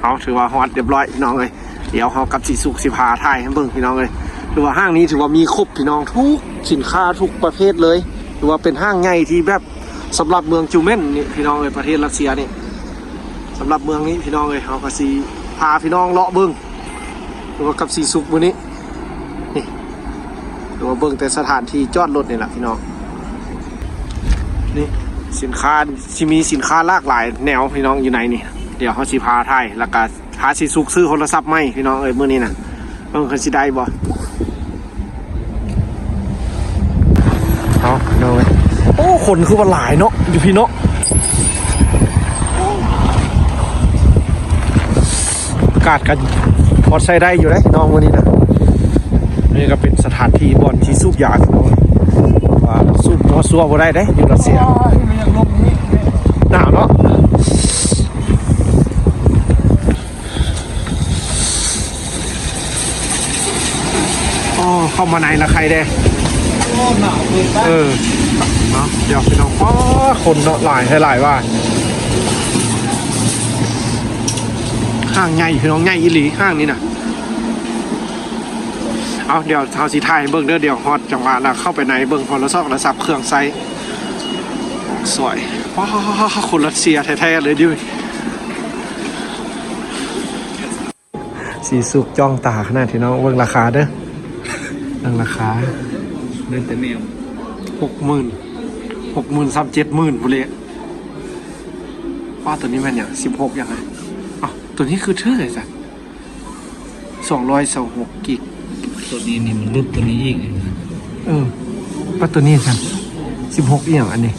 ເຮົາຖືວ່າຮອດຮຽບຮ້ອຍພີ່ນ້ອງເອີຍ. ດຽວເຮົາກັບສີສຸກຊິພາຖ່າຍໃຫ້ເບິ່ງພີ່ນ້ອງເອີຍ. ຖືວ່າຫ້າງນີ້ຖືວ່າມີຄົບພີ່ນ້ອງ, ທຸກສິນຄ້າທຸກປະເພດເລີຍ. ຖືວ່າເປັນຫ້າງໃຫຍ່ທີ່ແບບສຳລັບເມືອງຈູເມັນນີ້ພີ່ນ້ອງເອີຍ, ປະເທດຣັດເຊຍນີ້. ສຳລັບເມືອງນີ້ພີ່ນ້ອງເອີຍ, ເຮົາກໍຊິພາພີ່ນ້ອງເລາະເບິ່ງ ຫຼືວ່າກັບສີສຸກມື້ນີ້. ນີ້ ຫຼືວ່າເບິ່ງແຕ່ສະຖານທີ່ຈອດລົດນີ້ລະພີ່ນ້ອງ. ນີ້ສິນຄ້າ ຊິມີສິນຄ້າຫຼາກຫຼາຍແນວພີ່ນ້ອງຢູ່ໃນນີ້. ດຽວເຮົາຊິພາຖ່າຍ ແລ້ວກະພາສີສຸກຊື້ໂທລະສັບໃໝ່ພີ່ນ້ອງເອີຍ ມື້ນີ້ນະ. ເບິ່ງເພິ່ນຊິໄດ້ບໍ່. ເອົາ ໂດຍ ໂອ້ ຄົນຄືວ່າຫຼາຍເນາະ ຢູ່ພີ້ເນາະ. ອາກາດກໍພໍໃຊ້ໄດ້ຢູ່ເດ້ນ້ອງມື້ນີ້ນະ. ນີ້ກໍເປັນສະຖານທີ່ບ່ອນທີ່ສູບຢາ ວ່າສູບມົ້ວຊົ່ວບໍ່ໄດ້ເດ້ຢູ່ຣັດເຊຍ. ໜາວເນາະ. ອໍ ເຂົ້າມາໃນລະໄຄແດ່. ໂອ້ ໜາວເກີນໄປ. ເອີ ເນາະ ດຽວພີ່ນ້ອງ. ອໍ ຄົນເນາະ ຫຼາຍແທ້ຫຼາຍວ່າ. ຫ້າງໃຫຍ່ພີ່ນ້ອງ ໃຫຍ່ອີ່ຫຼີຫ້າງນີ້ນະ. ເອົາ ດຽວເຮົາຊິຖ່າຍໃຫ້ເບິ່ງເດີ. ດຽວຮອດຈັງຫວະລະເຂົ້າໄປໃນເບິ່ງໂທລະສັບ ໂທລະສັບເຄື່ອງໃຊ້. ສວຍ. ວ້າ ຄົນຣັດເຊຍແທ້ໆເລີຍດິ. ສີສຸກຈ້ອງຕາຂະໜາດພີ່ນ້ອງ. ເບິ່ງລາຄາເດີ ເບິ່ງລາຄາ. ເດີແຕ່ແນວ ຫົກໝື່ນ ຫົກໝື່ນຊ້ຳເຈັດໝື່ນພຸ້ນເລ. ວ້າ ໂຕນີ້ແມ່ນຫຍັງ ສິບຫົກຫຍັງນະ. ເອົ້າ ໂຕນີ້ຄືຖືກແທ້ຊັ້ນ ສອງຮ້ອຍຊາວຫົກກິກ. ໂຕນີ້ນີ້ມັນຫຼຸດກວ່ານີ້ອີກ. ເອີ ປາ ໂຕນີ້ຊັ້ນ ສິບຫົກອີ່ຫຍັງອັນນີ້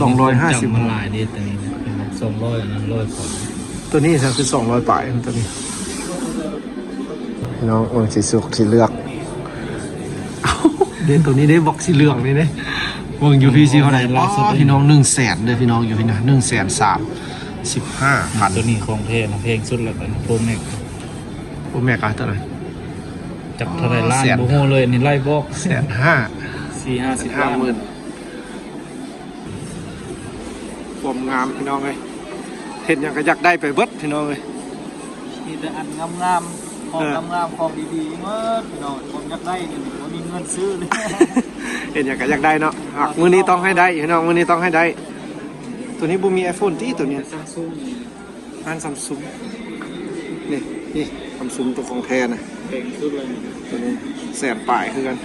ສອງຮ້ອຍຫ້າສິບ. ມັນຫຼາຍເດ້ໂຕນີ້ນະ ສອງຮ້ອຍ ອັນນັ້ນຮ້ອຍກວ່າ. ໂຕນີ້ຊັ້ນຄືສອງຮ້ອຍປາຍ ໂຕນີ້. ພີ່ນ້ອງເບິ່ງສີສຸກທີ່ເລືອກ. ເດ້ ໂຕນີ້ເດ້ ບັອກສີເຫຼືອງນີ້ເດ້. ເບິ່ງຢູ່ພີ້ຊິເທົ່າໃດ. ວ້າ ພີ່ນ້ອງ ໜຶ່ງແສນເດີພີ່ນ້ອງ ຢູ່ພີ້ນະ ໜຶ່ງແສນສາມສິບຫ້າພັນ. ໂຕນີ້ຂອງແທ້ນະ ແພງສຸດແລ້ວ ໂປຣແມັກ. ໂປຣແມັກ ອ່ະ ເທົ່າໃດ ຈັກເທົ່າໃດລ້ານ ບໍ່ຮູ້ເລີຍ ອັນນີ້ໄລ່ບອກ. ແສນຫ້າ ສີ່ຫ້າສິບລ້ານ. ຄວາມງາມພີ່ນ້ອງເອີຍ ເຫັນຫຍັງກໍຢາກໄດ້ໄປເບິດພີ່ນ້ອງເອີຍ. ມີແຕ່ອັນງາມໆ ຂອງງາມໆ ຂອງດີໆເໝິດພີ່ນ້ອງ. ຄວາມຢາກໄດ້ນີ້ບໍ່ມີເງິນຊື້ເລີຍ. ເຫັນຫຍັງກໍຢາກໄດ້ເນາະ. ມື້ນີ້ຕ້ອງໃຫ້ໄດ້ພີ່ນ້ອງ ມື້ນີ້ຕ້ອງໃຫ້ໄດ້. ໂຕນີ້ບໍ່ມີໄອໂຟນຕິ ໂຕນີ້ Samsung ນີ້. ຮ້ານ Samsung ນີ້ ນີ້ Samsung ຕົວຂອງແທ້ນະ. ແພງສຸດເລີຍນີ້ ໂຕນີ້ແສນປາຍຄືກັນ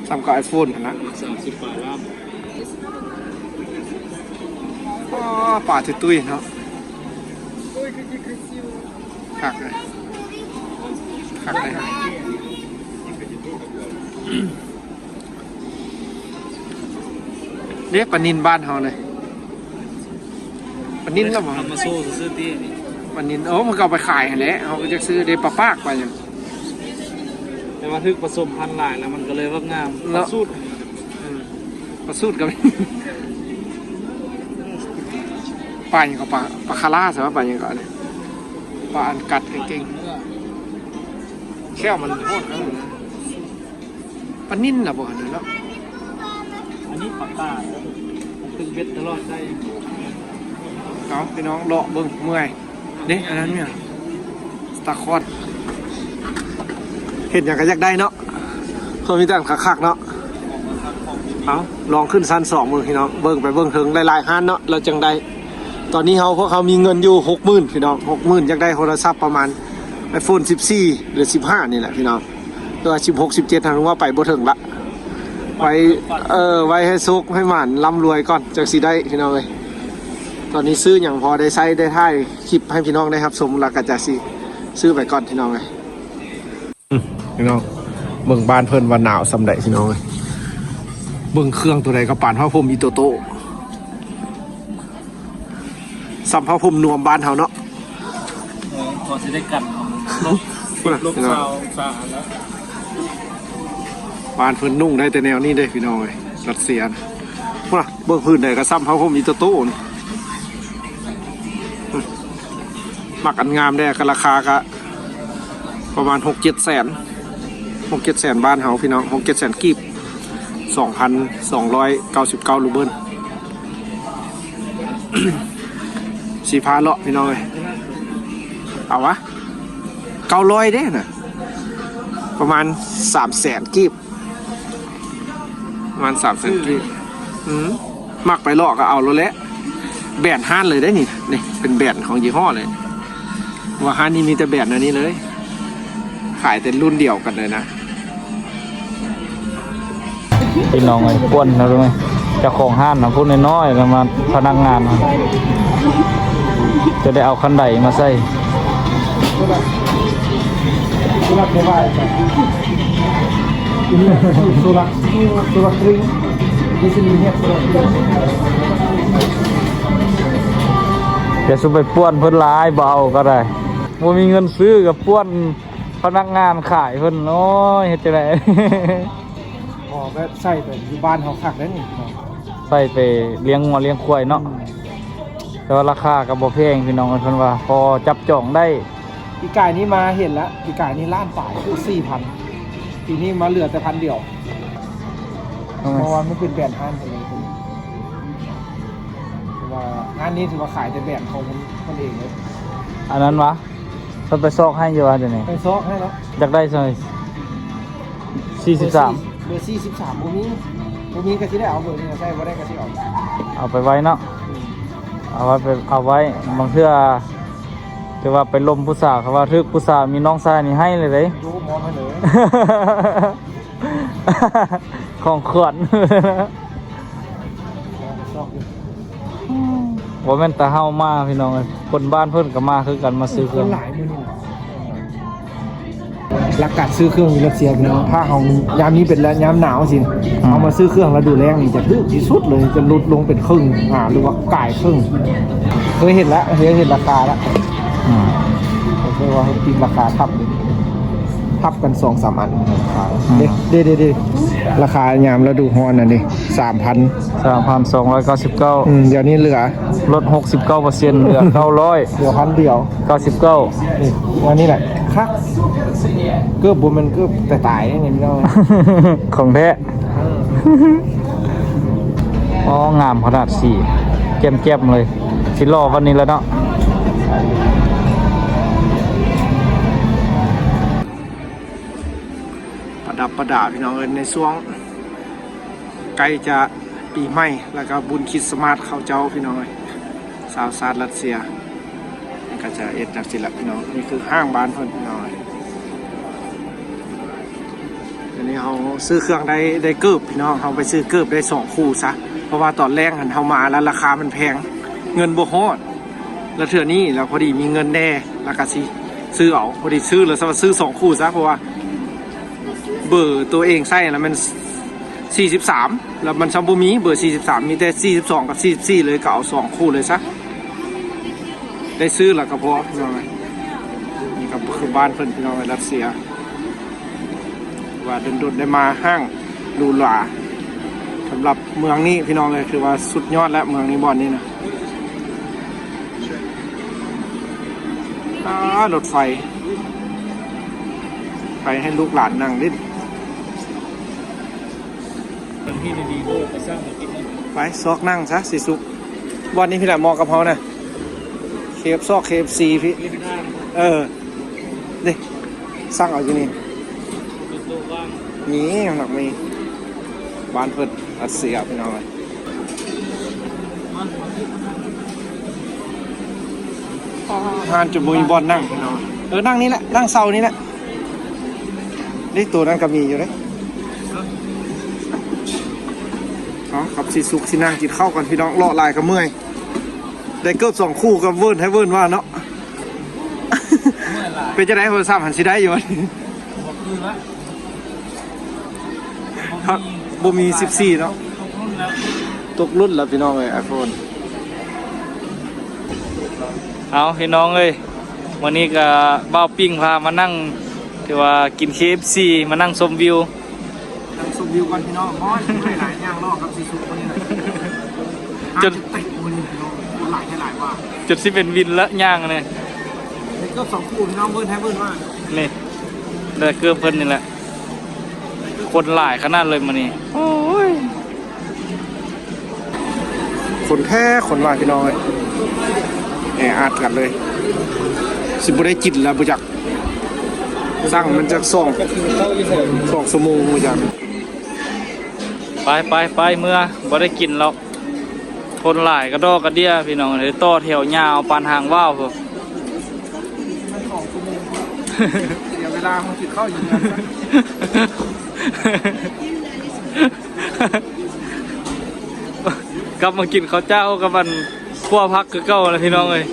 ສ່ຳກັບ iPhone ຫັ້ນນະ. ສາມສິບປາຍລ້ານ. ອໍ ປາຕຸ້ຍໆເນາະ. ຄັກເລີຍ ຄັກເລີຍ. ເດ້ ປານິນບ້ານເຮົາເລີຍ. ປານິນລະບໍ່? ເອົາມາໂຊຊື່ໆຕິນີ້. ປານິນ ໂອ້ ມັນກໍເອົາໄປຂາຍຫັ້ນແຫຼະ. ເຮົາກໍຈັກຊື້ເດ້ ປາປາກປາຫຍັງ. ແຕ່ວ່າຖືກປະສົມພັນຫຼາຍແລ້ວ ມັນກໍເລີຍວ່າງາມ. ເນາະ ປາສູດ. ອືມ ປາສູດກໍມີ. ປາຫຍັງກໍ ປາ ປາຄາລາ ໃຊ່ບໍ່? ປາຫຍັງກໍອັນນີ້ ປາອັນກັດເກັ່ງໆ. ແຂ້ວມັນໂຫດຂະໜາດນັ້ນ. ປານິນລະບໍ່ຫັ້ນເນາະ. ອັນນີ້ປາກາ ມັນຂຶ້ນເບັດຕະຫຼອດໄດ້. ເອົາ ພີ່ນ້ອງ ເລາະເບິ່ງເມື່ອຍເດ້. ອັນນັ້ນຫຍັງ ສະຕາຄອດ. ເຫັນຫຍັງກໍຢາກໄດ້ເນາະ ເພິ່ນມີແຕ່ອັນຄັກໆເນາະ. ເອົາ ລອງຂຶ້ນຊັ້ນສອງເບິ່ງພີ່ນ້ອງ ເບິ່ງໄປເບິ່ງເທິງຫຼາຍໆຮ້ານເນາະ ແລ້ວຈັ່ງໄດ້. ຕອນນີ້ເຮົາ ພວກເຮົາມີເງິນຢູ່ຫົກໝື່ນພີ່ນ້ອງ ຫົກໝື່ນ ຢາກໄດ້ໂທລະສັບປະມານ iPhone ສິບສີ່ ຫຼື ສິບຫ້ານີ້ແຫຼະພີ່ນ້ອງ. ແຕ່ວ່າສິບຫົກ ສິບເຈັດຫັ້ນວ່າໄປບໍ່ເຖິງລະ. ໄວ້ ເອີ ໄວ້ໃຫ້ໂຊກໃຫ້ໝານລ່ຳລວຍກ່ອນ ຈັ່ງຊິໄດ້ພີ່ນ້ອງເອີຍ. ຕອນນີ້ຊື້ຫຍັງພໍໄດ້ໃຊ້ໄດ້ຖ່າຍຄລິບໃຫ້ພີ່ນ້ອງໄດ້ຮັບຊົມ ແລ້ວກໍຈະຊິຊື້ໄປກ່ອນພີ່ນ້ອງເອີຍ. ອືມ ພີ່ນ້ອງ ເບິ່ງບ້ານເພິ່ນວ່າໜາວສ່ຳໃດພີ່ນ້ອງເອີຍ. ເບິ່ງເຄື່ອງໂຕໃດກໍປານຜ້າຫົ່ມອີໂຕໂຕ ສ່ຳຜ້າຫົ່ມນວມບ້ານເຮົາເນາະ. ພໍຊິໄດ້ກັນ ລົບ ລົບຊາວອົງສາແລ້ວ. ບ້ານເພິ່ນນຸ່ງໄດ້ແຕ່ແນວນີ້ເດ້ພີ່ນ້ອງເອີຍ ຣັດເຊຍນະ. ພຸ້ນນະ ເບິ່ງພື້ນໃດກໍສ່ຳຜ້າຫົ່ມອີໂຕໂຕ. ມັກອັນງາມແດ່ ກໍລາຄາກໍ ປະມານຫົກເຈັດແສນ ຫົກເຈັດແສນບ້ານເຮົາພີ່ນ້ອງ ຫົກເຈັດແສນກີບ ສອງພັນສອງຮ້ອຍເກົ້າສິບເກົ້າຣູເບິນ. ຊິພາເລາະພີ່ນ້ອງເອີຍ. ເອົາວະ ເກົ້າຮ້ອຍເດ້ນະ ປະມານສາມແສນກີບ ປະມານສາມແສນກີບ. ອືມ ມັກໄປເລາະກໍເອົາໂລດແຫຼະ ແບຣນຮ້ານເລີຍເດ້ນີ້. ນີ້ເປັນແບຣນຂອງຍີ່ຫໍ້ເລີຍ ວ່າຮ້ານນີ້ມີແຕ່ແບຣນອັນນີ້ເລີຍ ຂາຍແຕ່ລຸ້ນດຽວກັນເລີຍນະ. ພີ່ນ້ອງເອີຍ ປ່ວນນະ ເຈົ້າຂອງຮ້ານນະ ຜູ້ນ້ອຍໆ ລະມາ ພະນັກງານນະ ຈະໄດ້ເອົາຄັນໄດມາໃສ່. Solar, solar drink. This is solar drink. ຢ່າສູ່ໄປປ່ວນເພິ່ນຫຼາຍ ບໍ່ເອົາກໍໄດ້ ບໍ່ມີເງິນຊື້ກໍປ່ວນ ພະນັກງານຂາຍເພິ່ນ. ໂອ້ຍ ເຮັດຈັ່ງໃດ? ບໍ່ ແບບໃສ່ໄປຢູ່ບ້ານເຮົາຄັກເດ້ນີ້ເນາະ ໃສ່ໄປລ້ຽງງົວລ້ຽງຄວາຍເນາະ. ອືມ ແຕ່ວ່າລາຄາກໍບໍ່ແພງພີ່ນ້ອງເອີຍ ເພິ່ນວ່າພໍຈັບຈອງໄດ້. ປີກາຍນີ້ມາເຫັນລະ ປີກາຍນີ້ລ້ານປາຍ ຄືສີ່ພັນ ປີນີ້ມາເຫຼືອແຕ່ພັນດຽວ. ເອີ ເພາະວ່າມັນເປັນແບຣນຮ້ານເພິ່ນເລີຍ ເພາະວ່າຮ້ານນີ້ຖືວ່າຂາຍແຕ່ແບຣນຂອງເພິ່ນ ເພິ່ນເອງເລີຍ. ອັນນັ້ນຫວາ? ເພິ່ນໄປຊອກໃຫ້ຢູ່ວ່າດຽວນີ້ ໄປຊອກໃຫ້ແລ້ວ. ຢາກໄດ້ສ່ຳໃດ? ສີ່ສິບສາມ ເບີສີ່ສິບສາມບໍ່ມີ ບໍ່ມີກໍຊິໄດ້ເອົາເບີນີ້ໃສ່ ບໍ່ໄດ້ກໍຊິເອົາ ເອົາໄປໄວ້ເນາະ. ອືມ ເອົາໄວ້ໄປ ເອົາໄວ້ ບາງເທື່ອ ຖືວ່າໄປລົມຜູ້ສາວ ຄັນວ່າຖືກຜູ້ສາວມີນ້ອງຊາຍນີ້ໃຫ້ເລີຍເດ້ ໂຍມອມໃຫ້ເລີຍ ຂອງຂວັນ. ບໍ່ແມ່ນແຕ່ເຮົາມາພີ່ນ້ອງເອີຍ ຄົນບ້ານເພິ່ນກໍມາຄືກັນ ມາຊື້ເຄື່ອງ. ຄົນຫຼາຍມື້ນີ້ນະ ຫຼັກການຊື້ເຄື່ອງຢູ່ລັດເຊຍພີ່ນ້ອງ ຖ້າເຮົາ ຍາມນີ້ເປັນຍາມໜາວຊີ້ນະ ອືມ ເຮົາມາຊື້ເຄື່ອງລະດູແລ້ງນີ້ຈະຖືກທີ່ສຸດເລີຍ ຈະຫຼຸດລົງເປັນເຄິ່ງ ອາ ຫຼືວ່າກາຍເຄິ່ງ. ເຄີຍເຫັນລະ ເຄີຍເຫັນລາຄາລະ. ອືມ ເພາະວ່າເຮົາຕິດລາຄາທັບ ທັບກັນສອງສາມອັນ ອືມ ເດ້ ເດ້ ເດ້ ລາຄາຍາມລະດູຮ້ອນນັ້ນເດ້ ສາມພັນ ສາມພັນສອງຮ້ອຍເກົ້າສິບເກົ້າ. ອືມ ດຽວນີ້ເຫຼືອ ລົດຫົກສິບເກົ້າເປີເຊັນ ເຫຼືອເກົ້າຮ້ອຍ ເຫຼືອພັນດຽວ ເກົ້າສິບເກົ້າ. ນີ້ ອັນນີ້ແຫຼະຄັກ ເກີບບໍ່ແມ່ນເກີບແຕ່ຕາຍເດ້ນີ້ພີ່ນ້ອງ ຂອງແທ້. ອໍ ງາມຂະໜາດ ສີແຈ່ມໆເລີຍ ຊິຫຼໍ່ປານນີ້ແຫຼະເນາະ. ປະດັບປະດາພີ່ນ້ອງເອີຍ ໃນຊ່ວງໃກ້ຈະປີໃໝ່ ແລ້ວກໍບຸນຄຣິດສະມາດເຂົາເຈົ້າພີ່ນ້ອງເອີຍ ຊາວຊາດຣັດເຊຍ. ມັນກໍຈະເຮັດຈັ່ງຊີ້ແຫຼະພີ່ນ້ອງ ນີ້ຄືຫ້າງບ້ານເພິ່ນພີ່ນ້ອງ. ອັນນີ້ເຮົາຊື້ເຄື່ອງໄດ້ ໄດ້ເກີບພີ່ນ້ອງ ເຮົາໄປຊື້ເກີບໄດ້ສອງຄູ່ຊະ ເພາະວ່າຕອນແລກຫັ້ນເຮົາມາແລ້ວລາຄາມັນແພງ ເງິນບໍ່ຮອດ ແລ້ວເທື່ອນີ້ລະພໍດີມີເງິນແດ່ ລະກະຊິຊື້ເອົາ ພໍດີຊື້ລະຊະວ່າຊື້ສອງຄູ່ຊະ ເພາະວ່າເບີໂຕເອງໃສ່ລະແມ່ນສີ່ສິບສາມ ລະມັນຊຳບໍ່ມີເບີສີ່ສິບສາມ ມີແຕ່ສີ່ສິບສອງກັບສີ່ສິບສີ່ເລີຍ ກະເອົາສອງຄູ່ເລີຍຊະ. ໄດ້ຊື້ແລ້ວກໍພໍພີ່ນ້ອງເອີຍ. ນີ້ກໍຄືບ້ານເພິ່ນພີ່ນ້ອງເອີຍ ຣັດເຊຍ ວ່າດົນໆໄດ້ມາຫ້າງຫຼູຫຼາ ສຳລັບເມືອງນີ້ພີ່ນ້ອງເອີຍ ຖືວ່າສຸດຍອດແລ້ວເມືອງນີ້ ບ່ອນນີ້ນະ. ອາ ລົດໄຟ ໄປໃຫ້ລູກຫຼານນັ່ງຫຼິ້ນ. ໄປຊອກນັ່ງຊະ ຊິສຸກ ບ່ອນນີ້ພີ້ແຫຼະ ເໝາະກັບເຮົານະ ເຄຟ ຊອກເຄເອັຟຊີພີ້. ເອີ ເດ້ ສັ່ງເອົາຢູ່ນີ້ ມີຫຍັງໜັກມີ. ບ້ານເພິ່ນ ຣັດເຊຍ ພີ່ນ້ອງເອີຍ. ຮ້ານຈົນບໍ່ມີບ່ອນນັ່ງພີ່ນ້ອງ. ເອີ ນັ່ງນີ້ແຫຼະ ນັ່ງເຊົານີ້ແຫຼະ. ນີ້ໂຕນັ້ນກໍມີຢູ່ເດ້. ເອົາ ກັບຊິສຸກຊິນັ່ງກິນເຂົ້າກັນພີ່ນ້ອງ ເລາະຫຼາຍກໍເມື່ອຍ. ໄດ້ເກີບສອງຄູ່ກໍເວີນໃຫ້ເວີນວ່າເນາະ. ເມື່ອຍຫຼາຍ. ເປັນຈັ່ງໃດໂທລະສັບຫັ້ນ ຊິໄດ້ຢູ່ບໍ່? ບໍ່ຄືນລະ. ບໍ່ມີສິບສີ່ເນາະ ຕົກລຸ້ນແລ້ວ ຕົກລຸ້ນແລ້ວພີ່ນ້ອງເອີຍ ໄອໂຟນ. ເອົາ ພີ່ນ້ອງເອີຍ ມື້ນີ້ກະບ່າວປິງພາມານັ່ງ ຖືວ່າກິນເຄເອັຟຊີ ມານັ່ງຊົມວິວ ນັ່ງຊົມວິວກ່ອນພີ່ນ້ອງ. ໂອ້ຍ ເມື່ອຍຫຼາຍ ຍ່າງເລາະກັບຊິສຸກຄົນນີ້ນະ ຈົນຕິດມື້ນີ້ພີ່ນ້ອງ ຄົນຫຼາຍແທ້ຫຼາຍວ່າ ຈົນຊິເປັນວິນລະຍ່າງນີ້. ເກືອບສອງຄູ່ພີ່ນ້ອງ ເບິ່ງໃຫ້ເບິ່ງວ່າ ນີ້ ໄດ້ເກີບເພິ່ນນີ້ແຫຼະ. ຄົນຫຼາຍຂະໜາດເລີຍມື້ນີ້ ໂອ້ຍ ຄົນແທ້ຄົນວ່າພີ່ນ້ອງເອີຍ ແອອັດກັນເລີຍ. ຊິບໍ່ໄດ້ກິນແລ້ວບໍ່ຈັກ ສັ່ງມັນຈັກສອງ ສອງຊົ່ວໂມງບໍ່ຈັກ. ໄປໄປໄປເມືອ ບໍ່ໄດ້ກິນແລ້ວ. ຄົນຫຼາຍກະດໍກະເດຍພີ່ນ້ອງເອີຍ ຕໍ່ແຖວຍາວປານຫາງວ່າວພຸ້ນ. ເສຍເວລາເຮົາກິນເຂົ້າຢູ່ເຮືອນ ກັບມາກິນເຂົ້າເຈົ້າກັບອັນ ຄົວຜັກຄືເກົ່າແຫຼະພີ່ນ້ອງເອີຍ.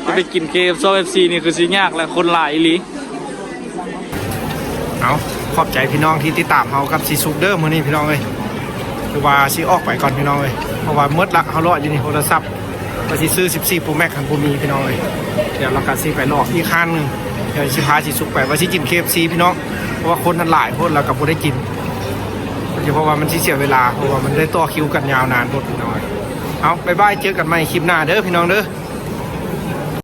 ຈະໄປກິນເຄເອັມສອງເອັມສີ່ນີ້ຄືຊິຍາກແຫຼະ ຄົນຫຼາຍອີ່ຫຼີ. ເອົາ ຂອບໃຈພີ່ນ້ອງທີ່ຕິດຕາມເຮົາກັບຊີສຸກເດີມື້ນີ້ພີ່ນ້ອງເອີຍ. ຄືວ່າຊິອອກໄປກ່ອນພີ່ນ້ອງເອີຍ ເພາະວ່າໝົດລະ ເຮົາເລາະຢູ່ນີ້ໂທລະສັບ ວ່າຊິຊື້ສິບສີ່ໂປຣແມັກຫັ້ນບໍ່ມີພີ່ນ້ອງເອີຍ. ດຽວລະກະຊິໄປເລາະອີກຮ້ານໜຶ່ງ ດຽວຊິພາຊີສຸກໄປ ວ່າຊິກິນເຄເອັມຊີພີ່ນ້ອງ ເພາະວ່າຄົນຫັ້ນຫຼາຍໂພດ ລະກະບໍ່ໄດ້ກິນ ເພາະວ່າມັນຊິເສຍເວລາ ເພາະວ່າມັນໄດ້ຕໍ່ຄິວກັນຍາວນານໂພດພີ່ນ້ອງເອີຍ. ເອົາ ບາຍບາຍ ເຈີກັນໃໝ່ຄລິບໜ້າເດີພີ່ນ້ອງເດີ.